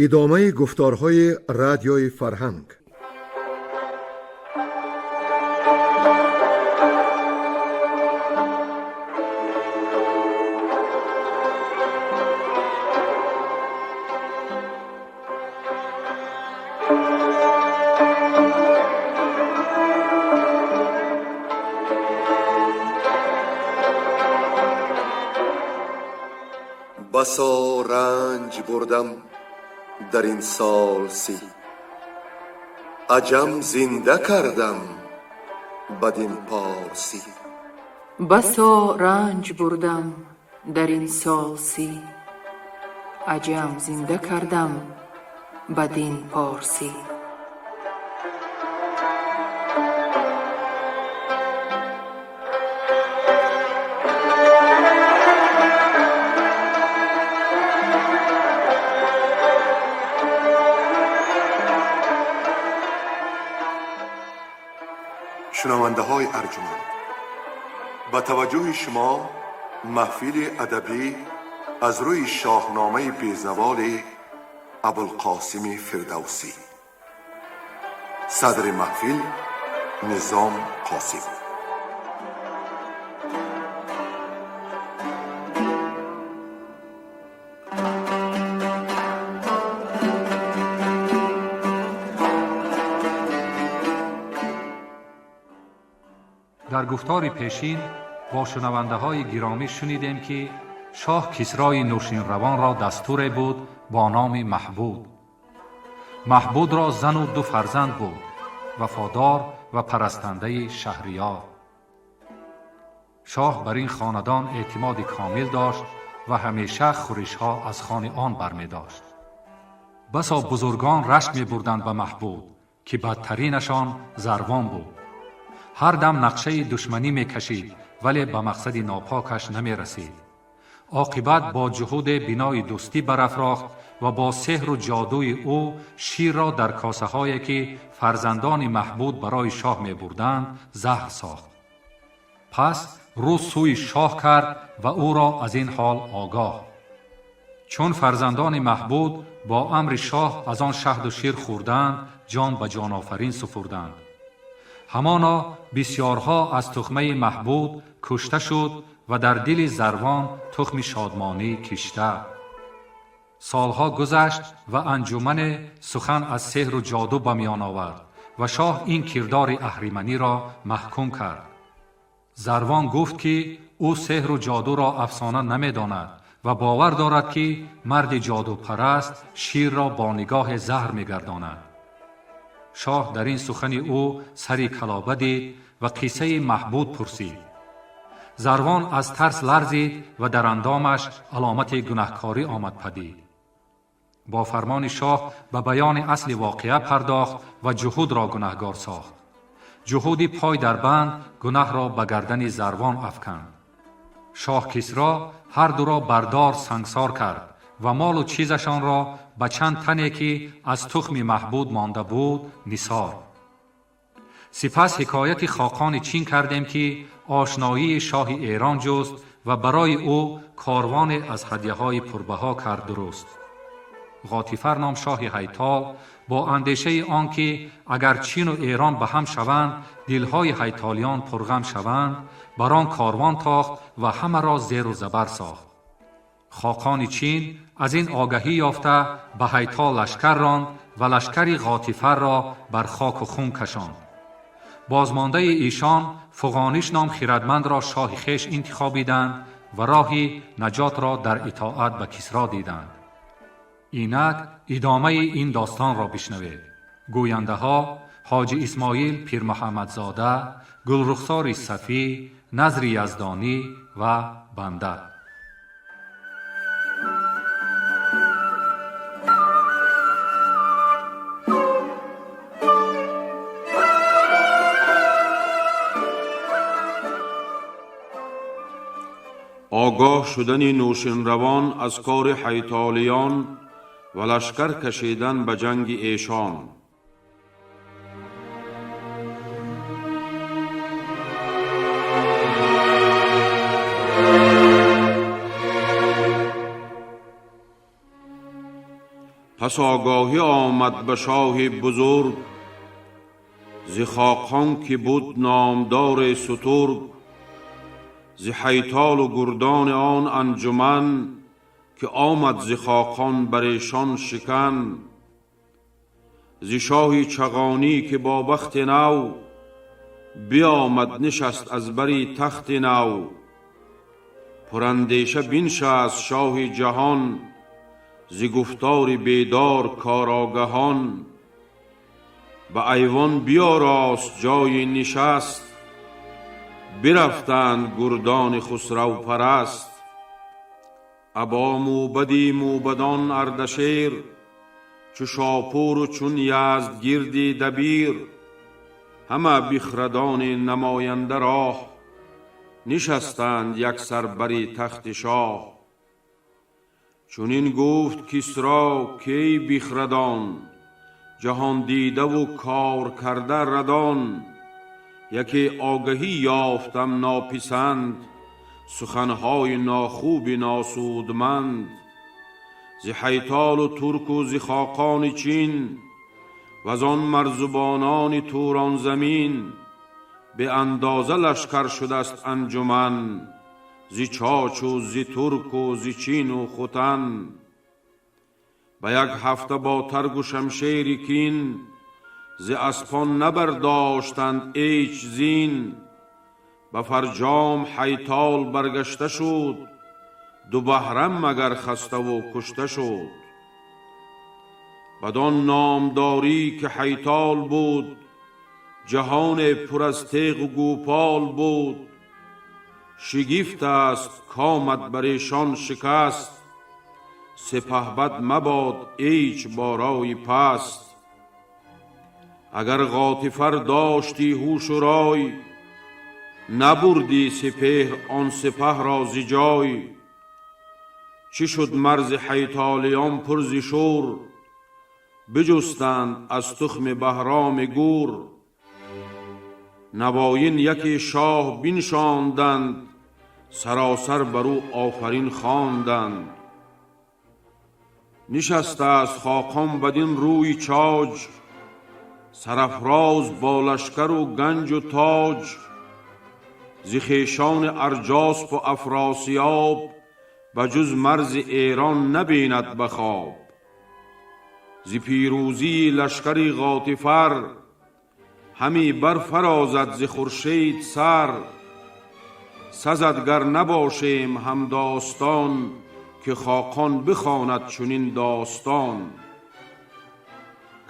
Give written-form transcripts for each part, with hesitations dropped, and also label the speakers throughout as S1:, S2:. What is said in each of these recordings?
S1: Идомаи гуфторҳои Радиои Фарҳанг. Басо ранҷ бурдам дар ин сол 30, аҷам зинда кардам бадин порсӣ.
S2: Басо ранҷ бурдам дар ин сол 30, аҷам зинда кардам бадин порсӣ.
S1: Шунавандаҳои арҷуманд, ба таваҷҷӯҳи шумо маҳфили адабӣ аз рӯи шоҳномаи безаволи Абулқосими Фирдавсӣ. Садри маҳфил Низом Қосим.
S3: Дар гуфтори пешин бо шунавандаҳои гиромӣ шунидем, ки шоҳ Кисрои Нӯшинравонро дастуре буд бо номи Маҳбуд. Маҳбудро зану ду фарзанд буд, вафодор ва парастандаи шаҳриёр. Шоҳ бар ин хонадон эътимоди комил дошт ва ҳамеша хӯришҳо аз хони он бармедошт. Басо бузургон рашк мебурданд ба Маҳбуд, ки бадтаринашон Зарвон буд. Ҳар дам нақшаи душманӣ мекашид, вале ба мақсади нопокаш намерасид. Оқибат бо ҷуҳуде бинои дӯстӣ барафрохт ва бо сеҳру ҷодуи ӯ ширро дар косаҳое, ки фарзандони Маҳбуд барои шоҳ мебурданд, заҳр сохт. Пас рӯ сӯи шоҳ кард ва ӯро аз ин ҳол огоҳ. Чун фарзандони Маҳбуд бо амри шоҳ аз он шаҳду шир хӯрданд, ҷон ба ҷонофарин супурданд. Ҳамоно бисьёрҳо аз тухмаи Маҳбуд кушта шуд ва дар дили Зарвон тухми шодмонӣ кишта. Солҳо гузашт ва анҷумане сухан аз сеҳру ҷоду ба миён овард ва шоҳ ин кирдори аҳриманиро маҳкум кард. Зарвон гуфт, ки ӯ сеҳру ҷодуро афсона намедонад ва бовар дорад, ки марди ҷодупараст ширро бо нигоҳе заҳр мегардонад. Шоҳ дар ин сухани ӯ сари калоба дид ва қиссаи Маҳбуд пурсид. Зарвон аз тарс ларзид ва дар андомаш аломати гунаҳкорӣ омад падид. Бо фармони шоҳ ба баёни асли воқеа пардохт ва ҷуҳудро гунаҳгор сохт. Ҷуҳуди пой дар банд гунаҳро ба гардани Зарвон афканд. Шоҳ Кисро ҳар дуро бар дор сангсор кард ва молу чизашонро ба чанд тане, ки аз тухми Маҳбуд монда буд, нисор. Сипас ҳикояти хоқони Чин кардем, ки ошноии шоҳи Эрон ҷуст ва барои ӯ корвоне аз ҳадяҳои пурбаҳо кард дуруст. Ғотифар ном шоҳи Ҳайтол бо андешаи он ки агар Чину Эрон ба ҳам шаванд, дилҳои ҳайтолиён пурғам шаванд, бар он корвон тохт ва ҳамаро зеру забар сохт. Хоқони Чин аз ин огаҳӣ ёфта ба Ҳайтол лашкар ронд ва лашкари Ғотифарро бар хоку хун кашонд. Бозмондаи эшон Фуғониш ном хирадмандро шоҳи хеш интихобиданд ва роҳи наҷотро дар итоат ба Кисро диданд. Инак идомаи ин достонро бишнавед. Гӯяндаҳо Ҳоҷи Исмоил Пирмуҳаммадзода, Гулрухсори Сафӣ, Назри Яздонӣ ва банда.
S4: Огоҳ шудани Нӯшинравон аз кори ҳайтолиён ва лашкар кашидан ба ҷанги эшон. پس آگاهی آمد به شاه بزرگ، ز خاقان که بود نامدار سترگ. ز حیتال و گردان آن انجمن، که آمد ز خاقان بر ایشان شکن. ز شاهی چغانی که با بخت نو، بیامد نشست از بری تخت نو. پراندیشه بنشست شاه جهان، ز گفتار بیدار کارآگهان. به ایوان بیاراست جای نشست، برفتند گردان خسرو پرست. ابا موبدی موبدان اردشیر، چو شاپور و چون یزدگردی دبیر. همه بخردان نماینده راه، نشستند یک سر بری تخت شاه. چنین گفت کسری کای بخردان، جهان دیده و کار کرده ردان. یکی آگهی یافتم ناپسند، سخنهای ناخوب ناسودمند. ز حیتال و ترک و ز خاقان چین، وزان مرزبانان توران زمین. به اندازه لشکر شده است انجمن، ز چاچ و ز ترک و ز چین و ختن. به یک هفته با ترگ و شمشیر کین، ز اسپان نبرداشتند ایچ زین. به فرجام حیتال برگشته شد، دو بهرم مگر خسته و کشته شد. بدان نامداری که حیتال بود، جهان پر از تیغ و گوپال بود. شگفت است کآمد بر ایشان شکست، سپهبد مباد ایچ با رای پست. اگر غاطفر داشتی هوش و رای، نبردی سپهر آن سپه را ز جای. چه شد مرز حیتالیان پر ز شور، بجستند از تخم بهرام گور. نباین یکی شاه بنشاندند، سراسر بر او آفرین خواندند. نشسته است خاقان بدین روی چاج، سرافراز با لشکر و گنج و تاج. ز خویشان ارجاسپ و افراسیاب، بجز مرز ایران نبیند به خواب. ز پیروزی لشکر غاطفر، همی برفرازد ز خورشید سر. سزد گر نباشیم هم داستان، که خاقان بخواند چنین داستان.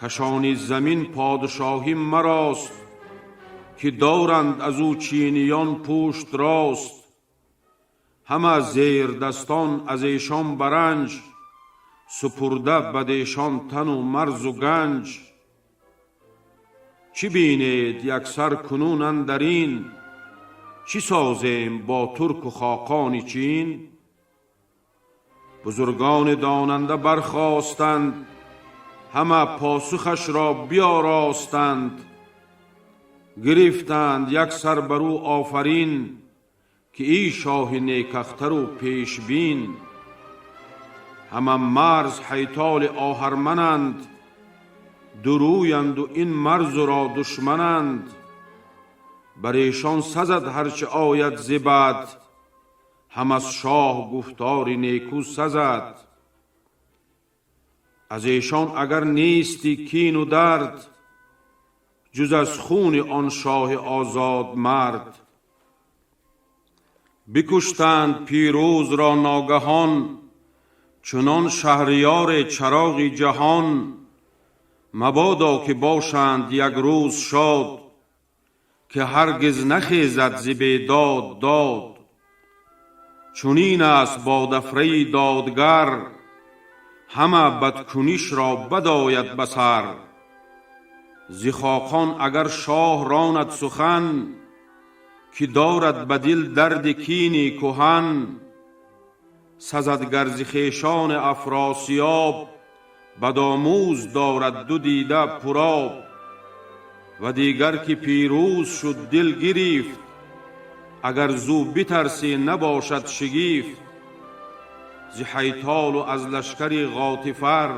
S4: کشانی زمین پادشاهی مراست، که دارند از او چینیان پشت راست. همه زیردستان از ایشان برنج، سپرده بدیشان تن و مرز و گنج. چی بینید یک سر کنون اندرین، چی سازیم با ترک و خاقان چین؟ بزرگان داننده برخاستند، همه پاسخش را بیاراستند. گرفتند یک سر بر او آفرین، که ای شاه نیک اختر و پیشبین. همه مرز حیتال آهرمنند، درویند و این مرز را دشمنند. بر ایشان سزد هرچه آید ز بد، هم از شاه گفتار نیکو سزد. از ایشان اگر نیستی کین و درد، جز از خون آن شاه آزاد مرد. بکشتند پیروز را ناگهان، چنان شهریار چراغ جهان. مبادا که باشند یک روز شاد، که هرگز نخیزد ز بیداد داد. چنین است بادافره دادگر، همه بدکنش را بد آید به سر. ز خاقان اگر شاه راند سخن، که دارد به دل درد کینی کهن. سزد گر ز خویشان افراسیاب، بدآموز دارد دو دیده پرآب. و دیگر که پیروز شد دل گرفت، اگر زو بترسی نباشد شگفت. ز حیتال و از لشکر غاطفر،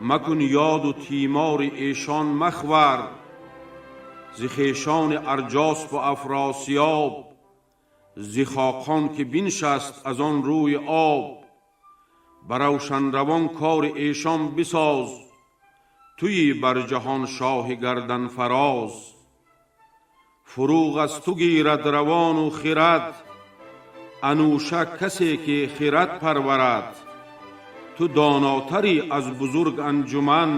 S4: Макун ёду тимори эшон махвар. Зи хешони Арҷасп ва Афросиёб, зи хоқон ки биншаст аз он рӯи об. Ба равшанравон кори эшон бисоз, туи бар ҷаҳон шоҳи гарданфароз. Фурӯғ аз ту гирад равону хирад, Анӯша касе ки хирад парварад. Ту донотарӣ аз бузург анҷуман,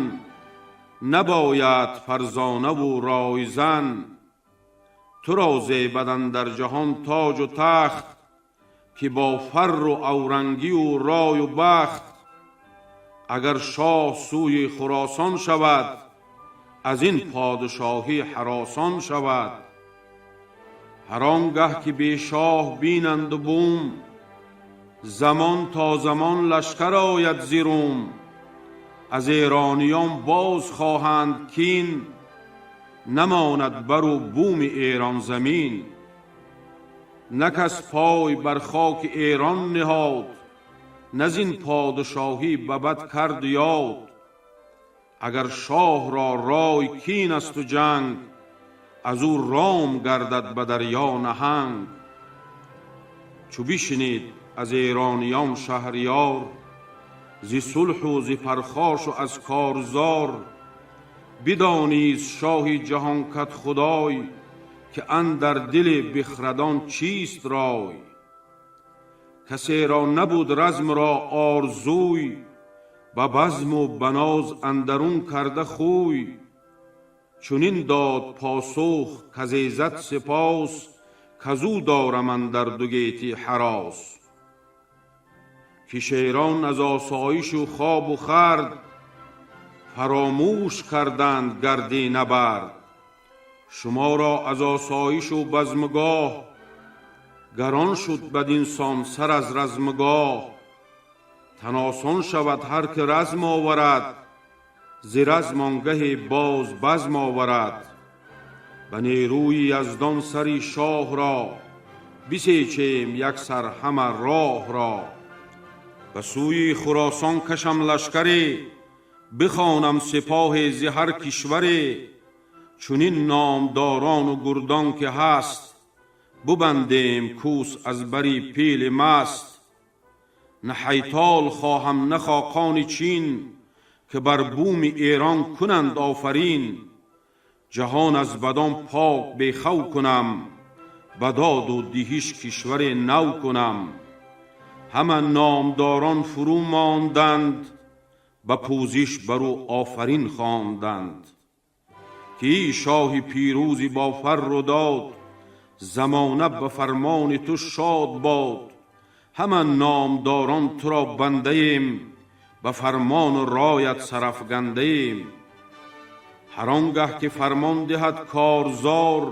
S4: набояд фарзонаву ройзан. Туро зебад андар ҷаҳон тоҷу тахт, ки бо фарру аврангию рою бахт. Агар шоҳ сӯи Хуросон шавад, аз ин подшоҳӣ ҳаросон шавад. Ҳар он гаҳ ки бе шоҳ бинанду бум, замон то замон лашкар ояд зи Рум. Аз эрониён боз хоҳанд кин, намонад бару буми Эронзамин. На кас пой бар хоки Эрон ниҳод, на зин подшоҳӣ ба бад кард ёд. Агар шоҳро рой кин асту ҷанг, аз ӯ ром гардад ба дарё наҳанг. Чу бишнид аз эрониён Шаҳриёр, зи сулҳу зи пархошу аз корзор, бидонист шоҳи ҷаҳонкадхудой, ки андар дили бихрадон чист рой. Касеро набуд размро орзуй, ба базму ба ноз андарун карда хӯй. Чунин дод посух каз эзад сипос, казу дорам андар ду гетӣ ҳарос. Ки шерон аз осоишу хобу хӯрд, фаромӯш карданд гарди набард. Шуморо аз осоишу базмгоҳ, гарон шуд бадин сон сар аз размгоҳ. Тан осон шавад ҳар ки разм оварад, зи разм онгаҳе боз базм оварад. Ба нерӯи Яздон сари шоҳро, бисечем яксар ҳама роҳро. Ба сӯи Хуросон кашам лашкаре, бихонам сипоҳе зи ҳар кишваре. Чунин номдорону гурдон ки ҳаст, бубандем кӯс аз бари пили маст. На ҳайтол хоҳам, на хоқони Чин, ки бар буми Эрон кунанд офарин. Ҷаҳон аз бадон пок бехав кунам, ба доду диҳиш кишваре нав кунам. Ҳама номдорон фурӯ монданд, ба пӯзиш бар ӯ офарин хонданд. Ки шоҳи пирӯзи бо фарру дод, замона ба фармони ту шод бод. Ҳама номдорон туро бандаем, ба фармону роят сарафгандаем. Ҳар он гаҳ ки фармон диҳад корзор,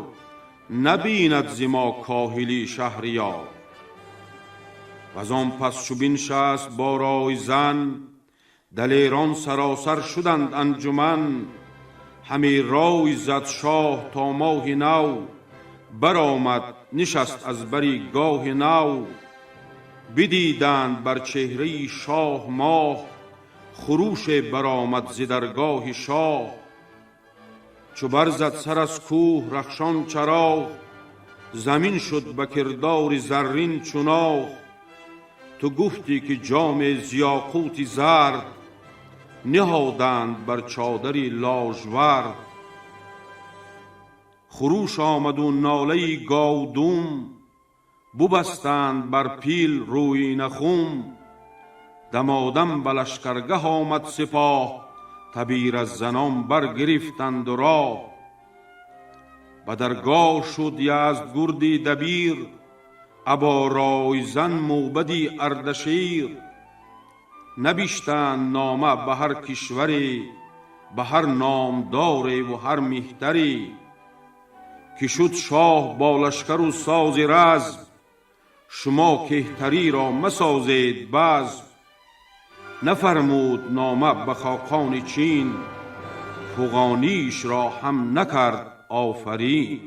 S4: набинад зи мо коҳилӣ Шаҳриёр. Ваз он пас чу биншаст бо ройзан, далерон саросар шуданд анҷуман. Ҳаме рой зад шоҳ то моҳи нав, баромад нишаст аз бари гоҳи нав. Бидиданд бар чеҳраи шоҳ моҳ, хуруше баромад зи даргоҳи шоҳ. Чу барзад сар аз кӯҳ рахшон чароғ, замин шуд ба кирдори заррин чуноғ. Ту гуфтӣ ки ҷоме зи ёқути зард, ниҳоданд бар чодари ложвард. Хуруш омаду нолаи говдум, бубастанд бар пил рӯинахум. Дамодам ба лашкаргаҳ омад сипоҳ, табираззанон баргирифтанду роҳ. Ба даргоҳ шуд Яздгурди дабир, або ройзан мӯбади Ардашир. Набиштанд нома ба ҳар кишваре, ба ҳар номдореву ҳар меҳтаре. Ки шуд шоҳ бо лашкару сози разм, шумо кеҳтариро масозед базм. Нафармуд нома ба хоқони Чин, фуғонишро ҳам накард офарин.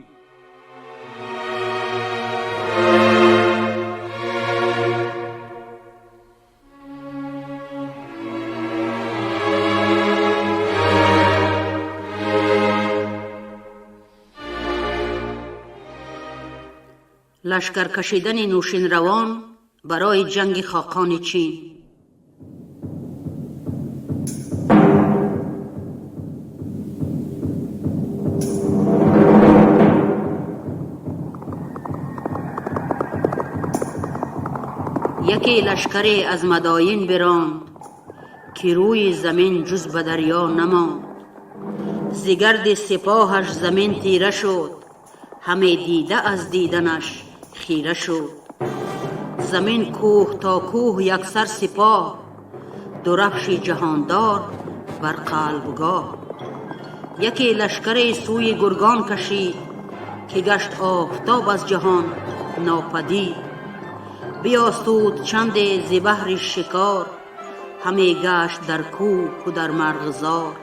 S5: Лашкар кашидани Нӯшинравон барои ҷанги хоқони Чин. Яке лашкаре аз Мадоин биронд, ки рӯи замин ҷуз ба дарё намонд. Зи гарди сипоҳаш замин тира шуд, ҳаме дида аз диданаш хира шуд. Замин кӯҳ то кӯҳ яксар сипоҳ, дурафши ҷаҳондор бар қалбгоҳ. Яке лашкаре сӯи Гургон кашид, ки гашт офтоб аз ҷаҳон нопадид. Биёсуд чанде зи баҳри шикор, ҳаме гашт дар кӯҳу дар марғзор.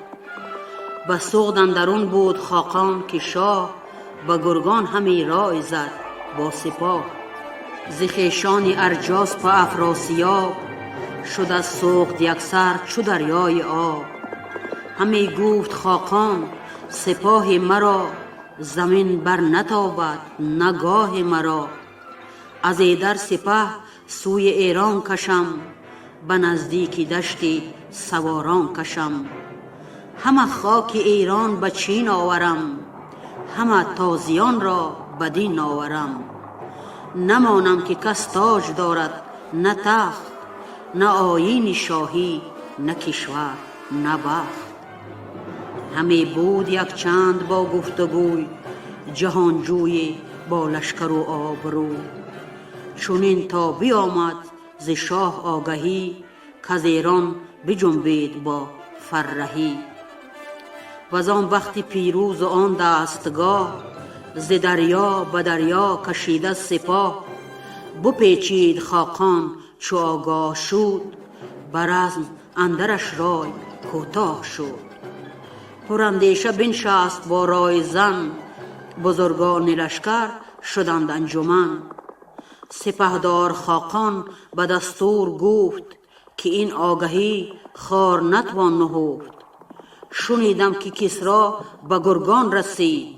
S5: Ба Суғд андарун буд хоқон, ки шоҳ ба Гургон ҳаме рой зад бо сипоҳ. Зи хешони Арҷаспу Афросиёб шуд аз Суғд яксар чу дарёи об. Ҳаме гуфт хоқон: сипоҳи маро замин бар натобад нагоҳи маро. Аз эдар сипаҳ сӯи Эрон кашам, ба наздики дашти саворон кашам. Ҳама хоки Эрон ба Чин оварам, ҳама тозиёнро ба дин оварам. Намонам ки кас тоҷ дорад на тахт, на оини шоҳӣ, на кишвар, на бахт. Ҳаме буд якчанд бо гуфтугӯй ҷаҳонҷӯе бо лашкару обрӯй. Чунин то биомад зи шоҳ огаҳӣ, каз Эрон биҷунбид бо фарраҳӣ. Ваз он бахти пирӯзу он дастгоҳ, зи дарё ба дарё кашида сипоҳ. Бупечид хоқон чу огоҳ шуд, ба разм андараш рой кӯтоҳ шуд. Пурандеша биншаст бо ройзан, бузургони лашкар шуданд анҷуман. Сипаҳдор хоқон ба дастур гуфт, ки ин огаҳӣ хор натвон нуҳуфт. Шунидам ки Кисро ба Гургон расид,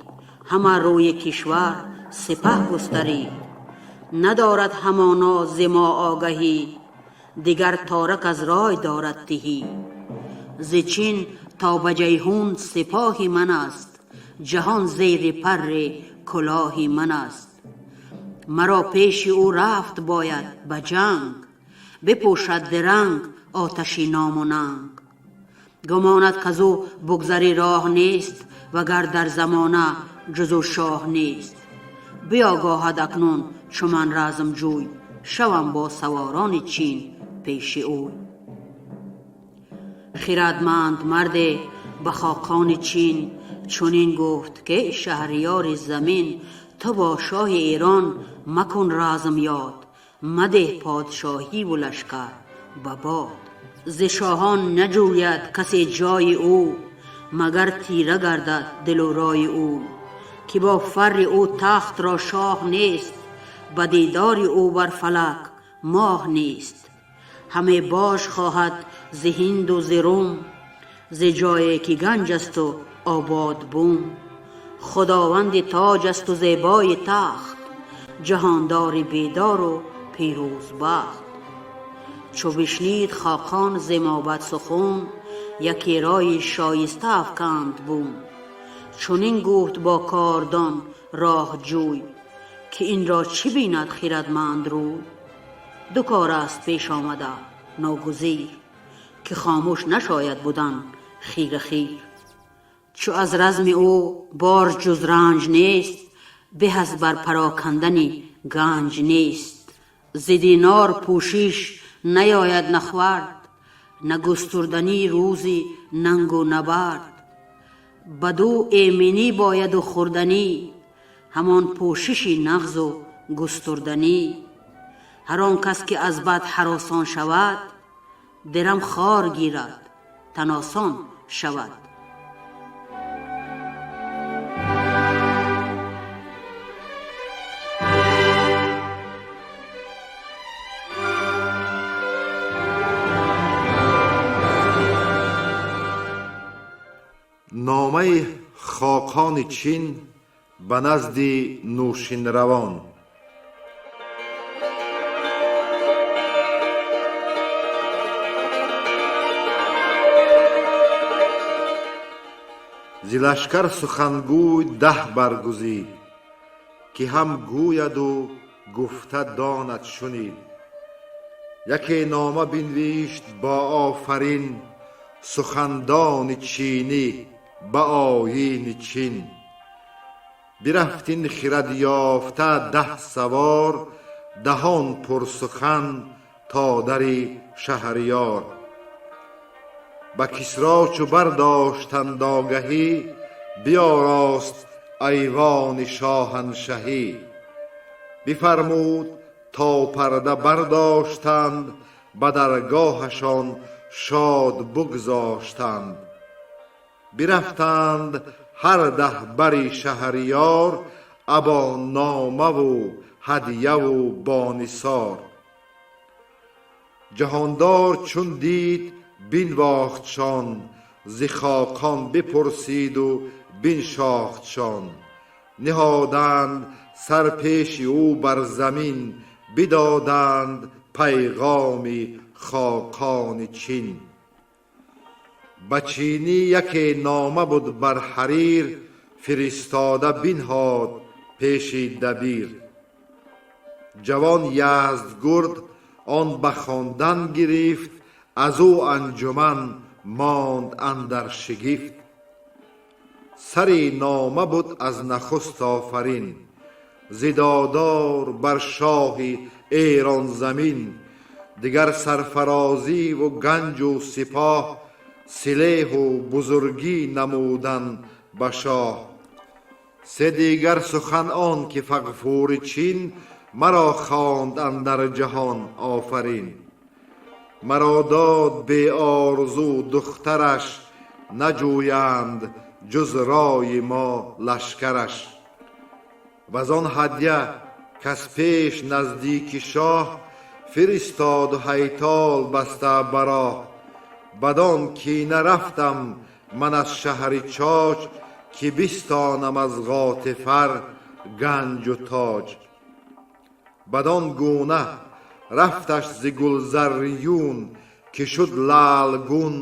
S5: ҳама рӯи кишвар сипаҳ густарид. Надорад ҳамоно зи мо огаҳӣ, дигар торак аз рой дорад тиҳӣ. Зи Чин то ба Ҷайҳун сипоҳи ман аст, ҷаҳон зери парри кулоҳи ман аст. Маро пеши ӯ рафт бояд ба ҷанг, бипӯшад диранг оташи ному нанг. Гумонад, казу бугзари роҳ нест, вагар дар замона ҷузу шоҳ нест. Биогоҳад акнун чу ман размҷӯй, шавам бо саворони Чин пеши ӯй. Хирадманд марде ба хоқони Чин чунин гуфт, ки шаҳриёри замин, ту бо шоҳи Эрон макун разм ёд, мадеҳ подшоҳиву лашкар ба бод. Зи шоҳон наҷӯяд касе ҷои ӯ, магар тира гардад дилу рои ӯ. Ки бо фарри ӯ тахтро шоҳ нест, ба дидори ӯ бар фалак моҳ нест. Ҳаме бож хоҳад зи Ҳинду зи Рум, зи ҷое ки ганҷ асту обод бум. Худованди тоҷ асту зебои тахт, ҷаҳондори бедору пирӯзбахт. Чу бишнид хоқон зи мобад сухун, яке рои шоиста афканд бун. Чунин гуфт бо кордон роҳҷӯй, ки инро чӣ бинад хирадманд рӯй? Ду кор аст пеш омада ногузир, ки хомӯш нашояд будан хира хир. Чу аз разми ӯ бор ҷуз ранҷ нест, беҳ аз бар парокандани ганҷ нест. Зи динор пӯшиш наёяд нахвард, на густурданӣ рӯзи нангу набард. Баду эминӣ бояду хӯрданӣ, ҳамон пӯшиши нағзу густурданӣ. Ҳар он кас ки аз бад ҳаросон шавад, дирам хор гирад, таносон шавад.
S6: Номаи хоқони Чин ба назди Нӯшинравон. Зи лашкар сухангӯй 10 баргузид, ки ҳам гӯяду гуфта донад шунид. Яке нома бинвишт бо офарин, сухандони чинӣ ба оини чин. Бирафт ин хирад ёфта 10 савор, даҳон пурсухан то дари шаҳриёр. Ба Кисро чу бардоштанд огаҳӣ, биёрост айвони шоҳаншаҳӣ. Бифармуд то парда бардоштанд, ба даргоҳашон шод бугзоштанд. Бирафтанд ҳар 10 бари шаҳриёр, або номаву ҳадьяву бонисор. Ҷаҳондор чун дид бинвохтшон, зи хоқон бипурсиду биншохтшон. Ниҳоданд сар пеши ӯ бар замин, бидоданд пайғоми хоқони чин. Ба чинӣ яке нома буд бар ҳарир, фиристода бинҳод пеши дабир. Ҷавон Яздгурд он ба хондан гирифт, аз ӯ анҷуман монд андар шигифт. Сари нома буд аз нахуст офарин, зи додор бар шоҳи Эронзамин. Дигар сарфарозиву ганҷу сипоҳ, силеҳу бузургӣ намудан ба шоҳ. Се дигар сухан он ки фағфури чин, маро хонд андар ҷаҳон офарин. Маро дод беорзу духтараш, наҷӯянд ҷуз рои мо лашкараш. Ваз он ҳадя кас пеш наздики шоҳ, фиристоду ҳайтол баста ба роҳ. Бадон кина рафтам ман аз шаҳри Чоч, ки бистонам аз Ғотифар ганҷу тоҷ. Бадон гуна рафташ зи гулзарриюн, ки шуд лаългун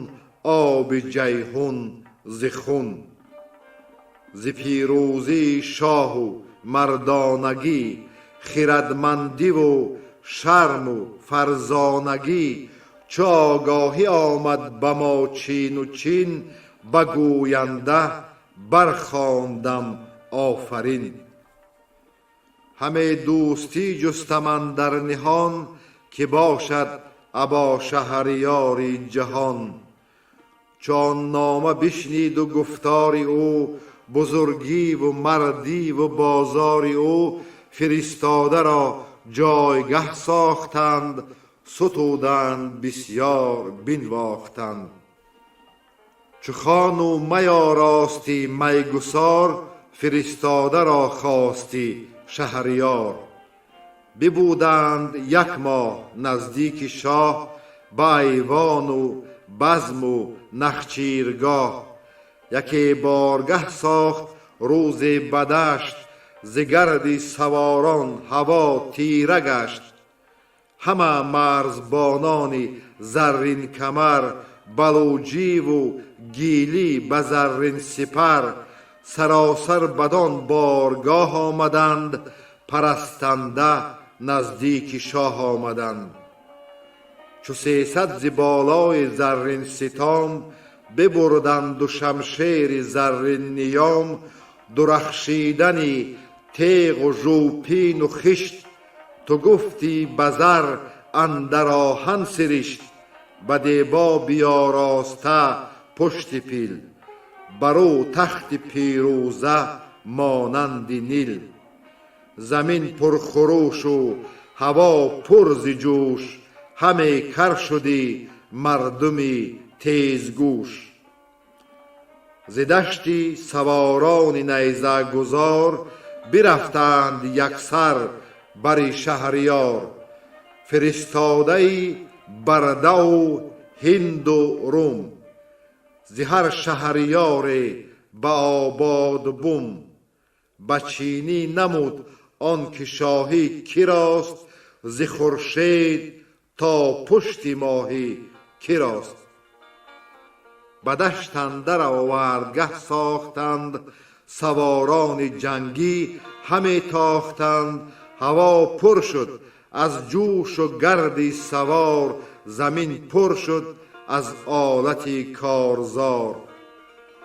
S6: оби Ҷайҳун зи хун. Зи пирӯзии шоҳу мардонагӣ, хирадмандиву шарму фарзонагӣ, чу огоҳӣ омад ба мо чину чин, ба гӯянда бархондам офарин. Ҳаме дӯстӣ ҷустам андар ниҳон, ки бошад або шаҳриёри ҷаҳон. Чу он нома бишниду гуфтори ӯ, бузургиву мардиву бозори ӯ, фиристодаро ҷойгаҳ сохтанд, сутуданд бисёр бинвохтанд. Чу хону меоростӣ майгусор, фиристодаро хостӣ шаҳриёр. Бибуданд як моҳ наздики шоҳ, ба айвону базму нахчиргоҳ. Яке боргаҳ сохт рӯзе ба дашт, зи гарди саворон ҳаво тира гашт. Ҳама марзбонони зарринкамар, балуҷиву гилӣ ба заррин сипар, саросар бадон боргоҳ омаданд, парастанда наздики шоҳ омаданд. Чу 300 зи болои заррин ситом, бибурданду шамшери заррин ниём, дурахшидани теғу жӯпину хишт, ту гуфтӣ ба зар андар оҳан сиришт. Ба дебо биёроста пушти пил, бар ӯ тахти пирӯза монанди Нил. Замин пурхурӯшу ҳаво пур зи ҷӯш, ҳаме кар шудӣ мардуми тезгӯш. Зи дашти саворони найзагузор, бирафтанд яксар бари шаҳриёр. Фиристодаи Бардаву Ҳинду Рум, зи ҳар шаҳриёре ба ободу бум. Ба чинӣ намуд он ки шоҳӣ кирост, зи хуршед то пушти моҳӣ кирост. Ба дашт андар овардгаҳ сохтанд, саворони ҷангӣ ҳаме тохтанд. Ҳаво пур шуд аз ҷӯшу гарди савор, замин пур шуд аз олати корзор.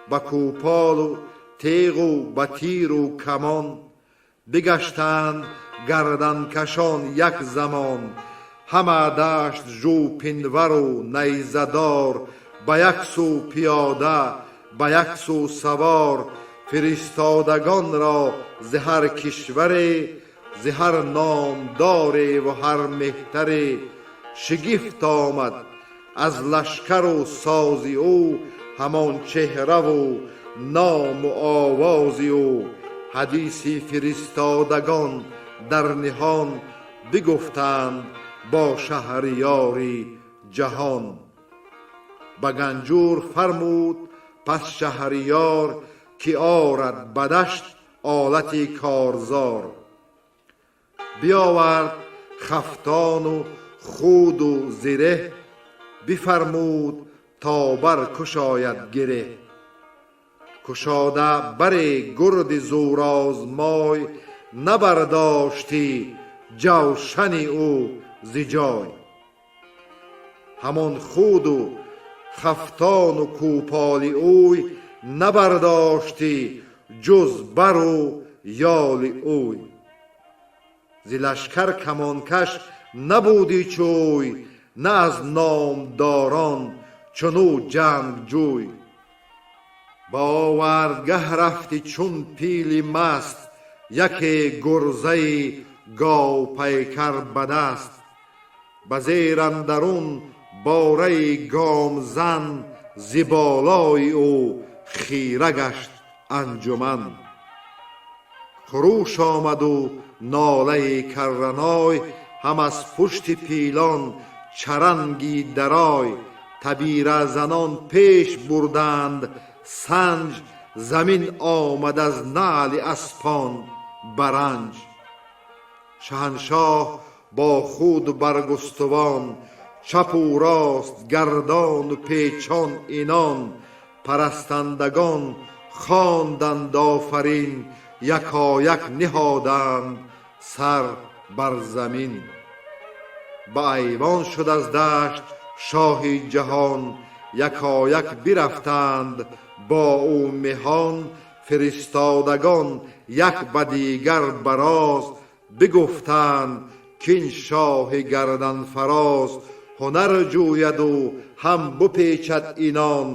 S6: Ба кӯполу теғу ба тиру камон бигаштанд гарданкашон як замон. Ҳама дашт жӯпинвару найзадор, ба як сӯ пиёда, ба як сӯ савор. Фиристодагонро зи ҳар кишваре, зи ҳар номдореву ҳар меҳтаре шигифт омад аз лашкару сози ӯ, ҳамон чеҳраву ному овози ӯ. Ҳадиси фиристодагон дар ниҳон бигуфтанд бо шаҳриёри ҷаҳон. Ба ганҷур фармуд пас шаҳриёр, ки орад ба дашт олати корзор. Биёвард хафтону худу зиреҳ, бифармуд то бар кушояд гиреҳ. Кушода баре гурди зӯрозмой, набардоштӣ ҷавшани ӯ зи ҷой. Ҳамон худу хафтону кӯполи ӯй, набардоштӣ ҷуз бару ёли ӯй. Зи лашкар камонкаш набудӣ чӯй, на аз номдорон чунӯ ҷангҷӯй. Ба овардгаҳ рафтӣ чун пили маст, яке гурзаи говпайкар ба даст. Ба зер андарун бораи гомзан, зи болои ӯ хира гашт анҷуман. Хуруш омаду нолаи карраной, ҳам аз пушти пилон чаранги дарой. Табиразанон пеш бурданд санҷ, замин омад аз наъли аспон баранҷ. Шаҳаншоҳ бо худ баргустувон, чапу рост гардону печон инон. Парастандагон хонданд офарин, якояк ниҳоданд сар бар замин. Ба айвон шуд аз дашт шоҳи ҷаҳон, якояк бирафтанд бо ӯ меҳон. Фиристодагон як ба дигар бароз бигуфтанд кин шоҳи гарданфароз ҳунар ҷӯяду ҳам бупечад инон,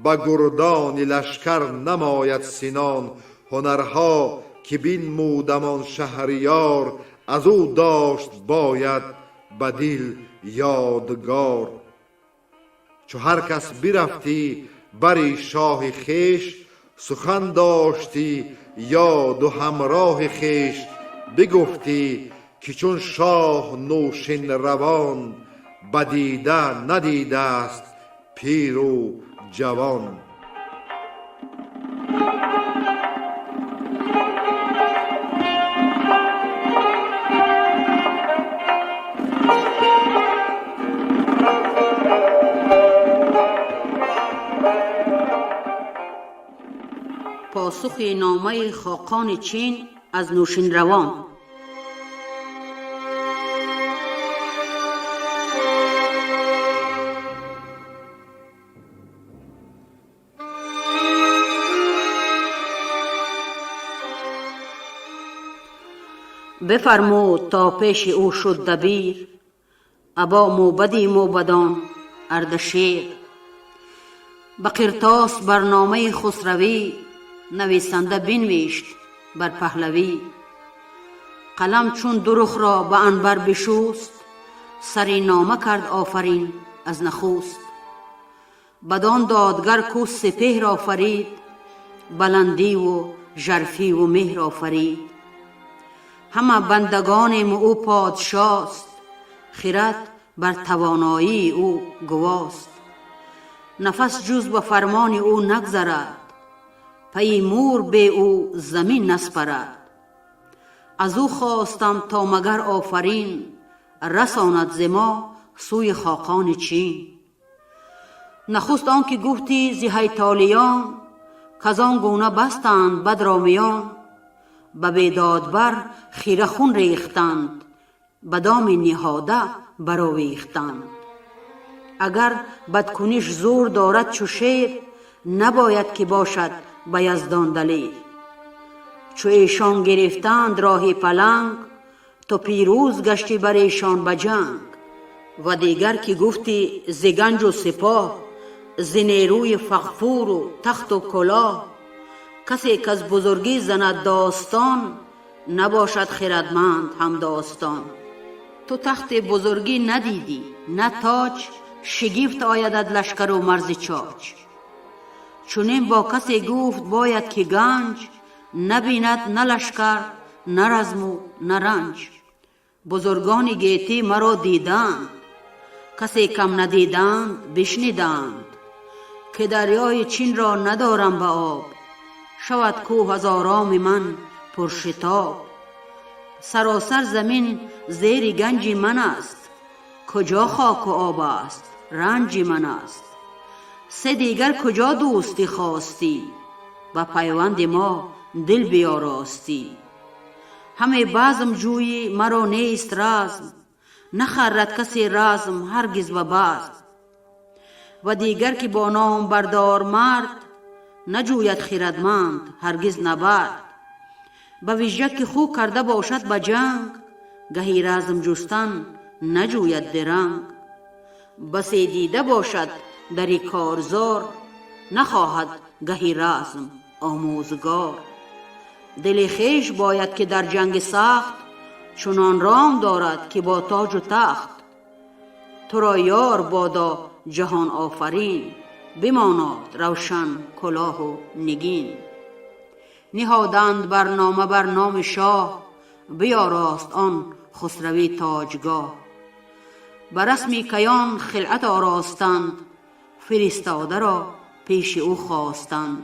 S6: ба гурдони лашкар намояд синон. Ҳунарҳо ки бинмудам он шаҳриёр, аз ӯ дошт бояд ба дил ёдгор. Чу ҳар кас бирафтӣ бари шоҳи хеш, сухан доштӣ ёду ҳамроҳи хеш. Бигуфтӣ ки чун шоҳ нӯшин равон, ба дида надидааст пиру ҷавон.
S5: Посухи номаи хоқони Чин аз Нӯшинравон. Бифармуд то пеши ӯ шуд дабир, або мӯбади мӯбадон Ардашер. Ба қиртос барномаи хусравӣ нависанда бинвишт бар паҳлавӣ. Қалам чун дурухро ба анбар бишӯст, сари нома кард офарин аз нахуст. Бадон додгар кӯ сепеҳр офарид, баландиву жарфиву меҳр офарид. Ҳама бандагонем ӯ подшост, хират бар тавоноии ӯ гувост. Нафас ҷуз ба фармони ӯ нагзарад, пайи мур бе ӯ замин наспарад. Аз ӯ хостам то магар офарин, расонад зи мо сӯи хоқони Чин. Нахуст он ки гуфтӣ зи ҳайтолиён, казон гуна бастанд бад ро миён, ба бедодбар хира хун рехтанд, ба доми ниҳода баровехтанд. Агар бадкуниш зӯр дорад чу шер, набояд ки бошад ба яздон далер. Чу эшон гирифтанд роҳи паланг, ту пирӯз гаштӣ бар эшон ба ҷанг. Ва дигар ки гуфтӣ зи ганҷу сипоҳ, зи нерӯи фағфуру тахту кулоҳ, касе каз бузургӣ занад достон, набошад хирадманд ҳамдостон. Ту тахти бузургӣ надидӣ, на тоҷ, шигифт оядат лашкару марзи Чоч. Чунин бо касе гуфт бояд ки ганҷ, набинад на лашкар, на разму, на ранҷ. Бузургони гетӣ маро диданд, касе кам надиданд бишниданд, ки дарёи Чинро надорам ба об, шавад кӯҳ аз ороми ман пуршитоб. Саросар замин зери ганҷи ман аст, куҷо хоку об аст, ранҷи ман аст. Се дигар куҷо дӯстӣ хостӣ, ба пайванди мо дил биёростӣ. Ҳаме базм ҷӯйӣ маро нест разм, нахарад касе разм ҳаргиз ба базм. Ва дигар ки бо ном бардор мард, наҷӯяд хирадманд ҳаргиз набард. Ба вижа ки хӯ карда бошад ба ҷанг, гаҳи разм ҷустан наҷӯяд диранг. Басе дида бошад дари корзор, нахоҳад гаҳи разм омӯзгор. Дили хеш бояд ки дар ҷанги сахт, чунон ром дорад ки бо тоҷу тахт. Туро ёр бодо ҷаҳон офарин, бимонод равшан кулоҳу нигин. Ниҳоданд барнома бар номи шоҳ, биёрост он хусравӣ тоҷгоҳ. Ба расми каён хилъат оростанд, фиристодаро пеши ӯ хостанд.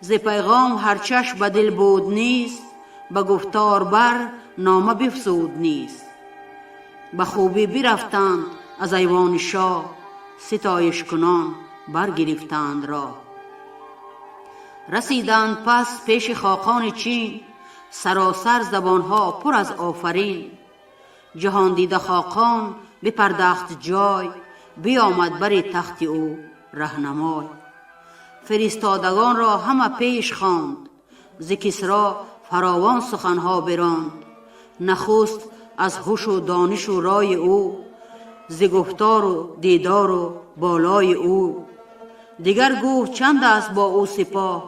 S5: Зи пайғом ҳарчаш ба дил буд низ, ба гуфтор бар нома бифзуд низ. Ба хубӣ бирафтанд аз айвони шоҳ, ситоишкунон баргирифтанд роҳ. Расиданд пас пеши хоқони Чин, саросар забонҳо пур аз офарин. Ҷаҳондида хоқон бипардахт ҷой, биомад бари тахти ӯ раҳнамой. Фиристодагонро ҳама пеш хонд, зи Кисро фаровон суханҳо биронд. Нахуст аз ҳушу донишу рои ӯ, зи гуфтору дидору болои ӯ. Дигар гуфт чанд аст бо ӯ сипоҳ,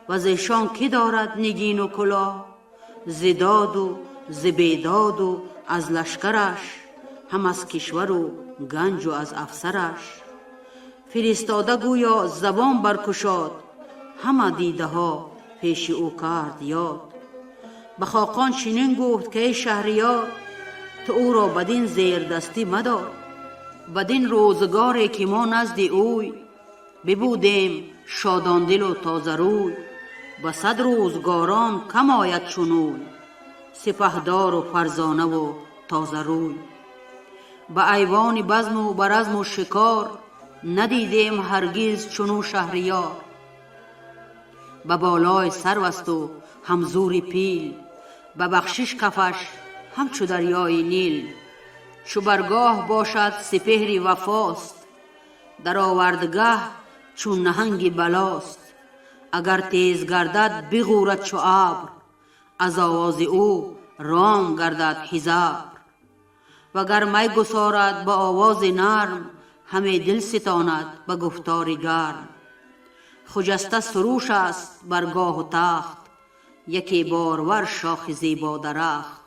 S5: ва зешон кӣ дорад нигину кулоҳ. Зи доду зи бедаду аз лашкараш, ҳам аз кишвару ганҷу аз афсараш. Фиристода гӯё забон баркушод, ҳама дидаҳо пеши ӯ кард ёд. Ба хоқон чунин гуфт ки эй шаҳриёр, ту ӯро бадин зердастӣ мадор. Бадин рӯзгоре ки мо назди ӯй бибудем шодондилу тозарӯй, ба сад рӯзгорон кам ояд чунӯй, сипаҳдору фарзонаву тозарӯй. Ба айвони базму ба разму шикор надидем ҳаргиз чунӯ шаҳриёр. Ба болои сарв асту ҳамзури пил, ба бахшиш кафаш ҳамчу дарёи Нил. Чу баргоҳ бошад сипеҳри вафост, дар овардгаҳ чун наҳанги балост. Агар тез гардад биғӯрад чу абр, аз овози ӯ ром гардад ҳизабр. Вагар май гусорад ба овози нарм, ҳаме дил ситонад ба гуфтори гарм. Хуҷаста суруш аст бар гоҳу тахт, яке борвар шохи зебодарахт.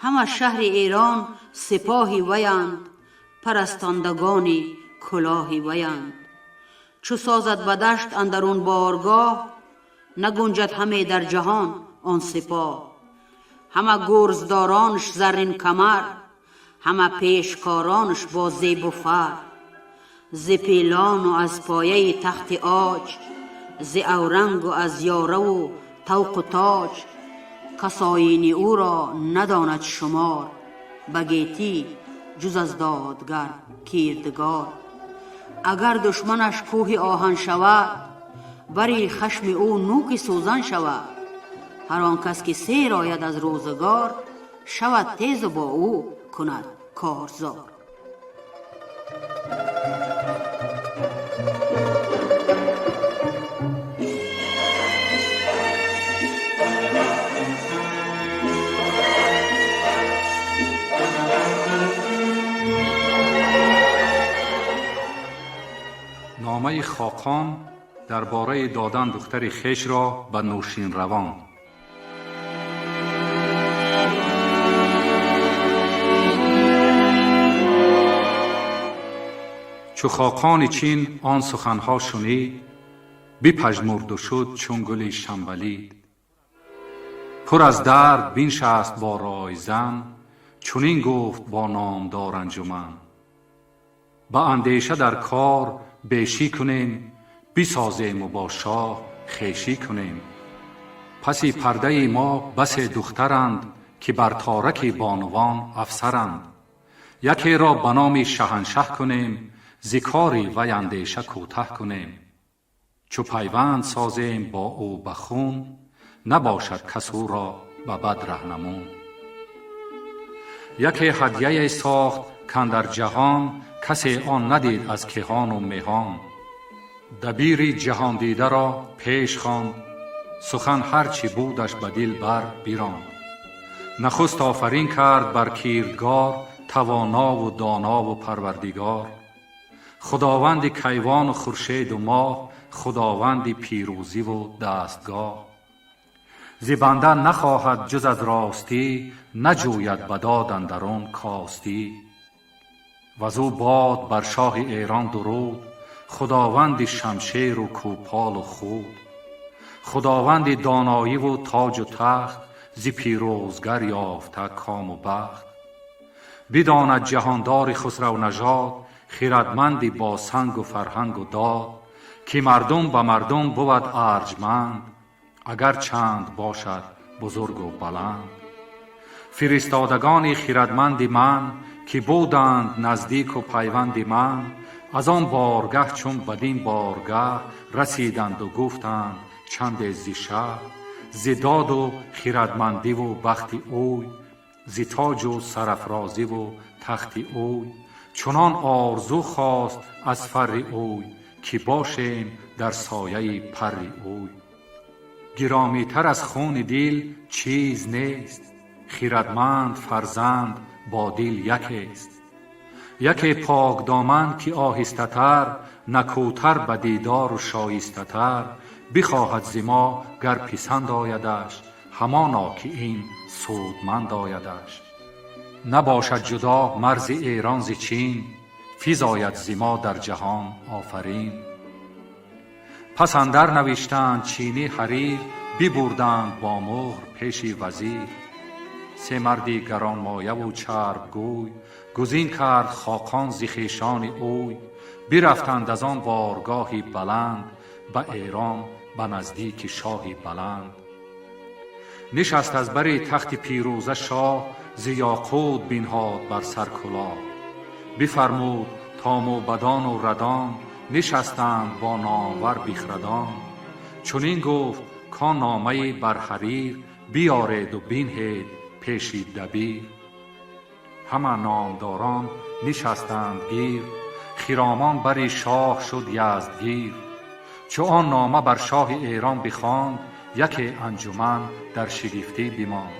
S5: Ҳама шаҳри Эрон сипоҳи ваянд, парастандагони кулоҳи ваянд. Чу созад ба дашт андарун боргоҳ, нагунҷад ҳаме дар ҷаҳон он сипоҳ. Ҳама гурздоронаш заррин камар, ҳама пешкоронаш бо зебу фар. Зи пилону аз пояи тахти оҷ, зи аврангу аз ёраву тавқу тоҷ, кас оини ӯро надонад шумор, ба гетӣ ҷуз аз додгар кирдгор. Агар душманаш кӯҳи оҳан шавад, бари хашми ӯ нӯки сӯзан шавад. Ҳар он кас ки сер ояд аз рӯзгор, шавад тезу бо ӯ кунад корзор.
S3: Номаи Хоқон дар бораи додан духтари хешро ба Нӯшинравон. Чу Хоқони Чин он суханҳо шунид, бипажмурду шуд чун гули шамбалид. Пур аз дард биншаст бо ройзан, чунин гуфт бо номдор анҷуман: ба андеша дар кор бешӣ кунем, бисозему бо шоҳ хешӣ кунем. Паси пардаи мо басе духтаранд, ки бар тораки бонувон афсаранд. Якеро ба номи шаҳаншаҳ кунем, зи кори вай андеша кӯтаҳ кунем. Чу пайванд созем бо ӯ ба хун, набошад кас ӯро ба бад раҳнамун. Яке ҳадяе сохт, кандар ҷаҳон касе он надид аз кеҳону меҳон. Дабири ҷаҳондидаро пеш хонд, сухан ҳар чӣ будаш ба дил бар биронд. Нахуст офарин кард бар кирдгор, тавонову донову парвардигор. Худованди кайвону хуршеду моҳ, худованди пирӯзиву дастгоҳ. Зи банда нахоҳад ҷуз аз ростӣ, наҷӯяд ба дод андарун костӣ. Вазӯ бод бар шоҳи Эрон дуруд, худованди шамшеру кӯполу худ. Худованди доноиву тоҷу тахт, зи пирӯзгар ёфта кому бахт. Бидонад ҷаҳондори хусравнажод, хирадманди бо сангу фарҳангу дод, ки мардум ба мардум бувад арҷманд, агар чанд бошад бузургу баланд. Фиристодагони хирадманди ман, ки буданд наздику пайванди ман, аз он боргаҳ чун бадин боргаҳ расиданду гуфтанд чанде зи шаҳ, зи доду хирадмандиву бахти ӯй, зи тоҷу сарафрозиву тахти ӯй, чунон орзу хост аз фарри ӯй, ки бошем дар сояи парри ӯй. Гиромитар аз хуни дил чиз нест, хирадманд фарзанд бо дил якест. Яке покдоман ки оҳистатар, накӯтар ба дидору шоистатар, бихоҳад зи мо гар писанд оядаш, ҳамоно ки ин судманд оядаш. Набошад ҷудо марзи Эрон зи Чин, физояд зи мо дар ҷаҳон офарин. Пас андар навиштанд чини ҳарир, бибурданд бо муҳр пеши вазир. Се марди гаронмояву чарбгӯй, гузин кард Хоқон зи хешони ӯй. Бирафтанд аз он боргоҳи баланд, ба Эрон ба наздики шоҳи баланд. Нишаст аз бари тахти пирӯза шоҳ, зи ёқут бинҳод бар сар кулоҳ. Бифармуд то мӯбадону радон, нишастанд бо номвар бихрадон. Чунин гуфт кон номае бар ҳарир, биёреду бинҳед пеши дабир. Ҳама номдорон нишастанд гир, хиромон бари шоҳ шуд яздгир. Чу он нома бар шоҳи Эрон бихонд, яке анҷуман дар шигифтӣ бимонд.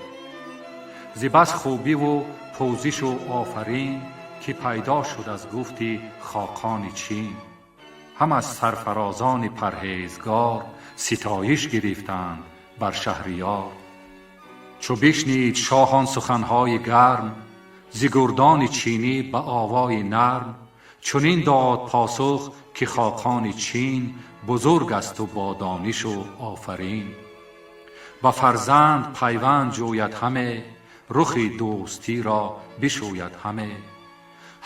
S3: Зи бас хубиву пӯзишу офарин, ки пайдо шуд аз гуфти Хоқони Чин. Ҳам аз сарфарозони парҳезгор ситоиш гирифтанд бар шаҳриёр. Чу бишнид шоҳ он суханҳои гарм, зи гурдони чинӣ ба овои нарм, чунин дод посух ки Хоқони Чин бузург асту бо донишу офарин. Ба фарзанд пайванд ҷӯяд ҳаме, рухи дӯстиро бишӯяд ҳаме.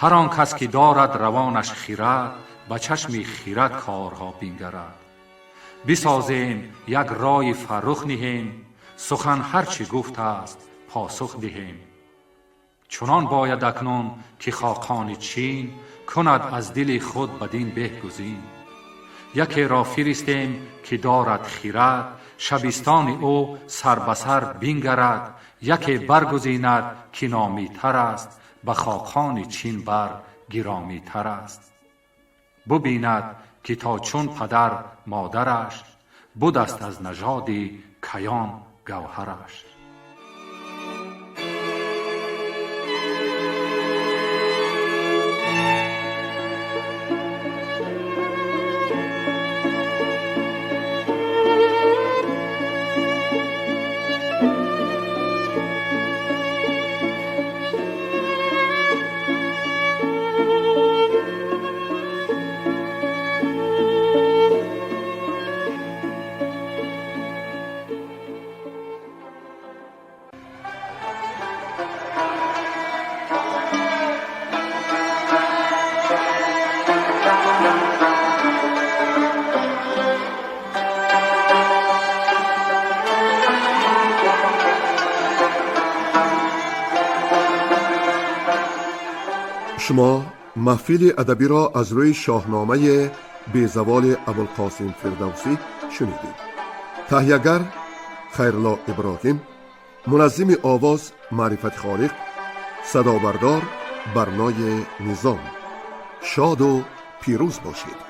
S3: Ҳар он кас ки дорад равонаш хирад, ба чашми хирад корҳо бингарад. Бисозем як рои фаррух ниҳем, сухан ҳар чӣ гуфтааст посух диҳем. Чунон бояд акнун ки Хоқони Чин Кунад аз дили худ бадин беҳ гузин. Якеро фиристем, ки дорад хирад, шабистони ӯ сар ба сар бингарад, яке баргузинад, ки номитар аст, ба хоқони Чин бар гиромитар аст. Бубинад, ки то чун падар модараш будаст аз нажоди каён гавҳараш.
S1: Шумо маҳфили адабиро аз рӯи шоҳномаи безаволи Абулқосим Фирдавсӣ шунидед. Таҳиягар Хайрулло Иброҳим, муназзими овоз Маърифати Холиқ, садобардор Барнои Низом. Шоду пирӯз бошед.